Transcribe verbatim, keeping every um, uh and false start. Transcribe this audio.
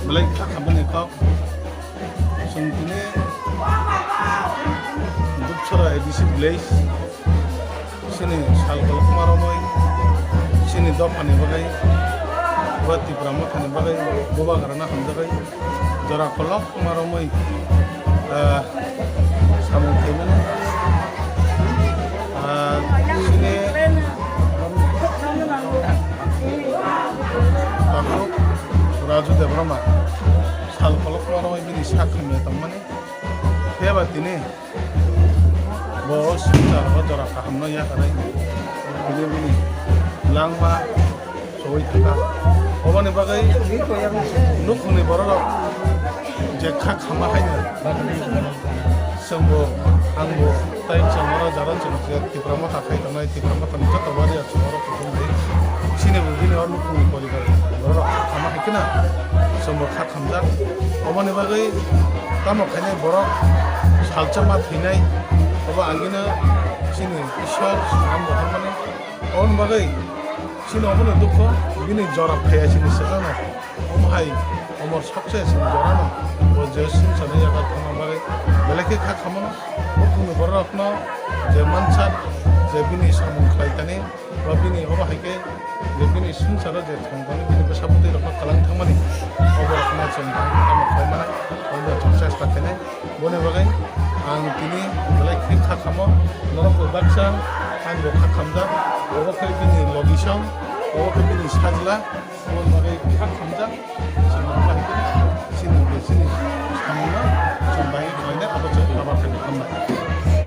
Belai kha khamani kok. Chwng tini Dupsora A D C village. Chini sal kolokma romwi, chini dophani bagwi, bo Tipra Mothani bagwi, bubagrano hamjagwi, jora kolokma romwi, ah, samung khaimani. Ah, chini takhuk Raju Debbarma sal kolokma romwi bini sak hamya tongmani. Phiya ba tini Bo swngchar o jora kahamno yakarwi bini bini langma chowui thangkha. Oboni bagwi nukhungni bororok je kha khama haino chwngbo, angbo, tei chwng oro jara chwng je Tipra Motha khai tongnai, Tipra Mothani joto wariya chwng oro kuthum di. Chini bo bini o nukhungni poribar bororok kha khama hai kheno chwngbo kha khamjak. Oboni bagwi tamo khainai borok salsa ma thwinai, obo angino chini Ishwar swnam rohormani. Oboni bagwi chini obono dukho, bini jora phaiya chini swkangno. Omo hai omo sokse chini jorano bo je swngcharni yago thangna bagwi belai khe kha khamano. Nukhungni bororokno je mansa je bini samung khlai tani, ba bini obo hai khe je bini swngcharo je thang tani bini bwsa bwtwi rokno kwlang thangmani, obo rokno chwng tamo khlai manai, obo chwng chesta khainai. Boni bagwi ang tini belai khe kha khamo, norok bo baksa ang bo kha khamjak, obo khe bini logisong, obo khe bini sajla, boni bagwi kha khamjak, chini samungno chwng bai khlainai abo chwng kabar khainai khamnai.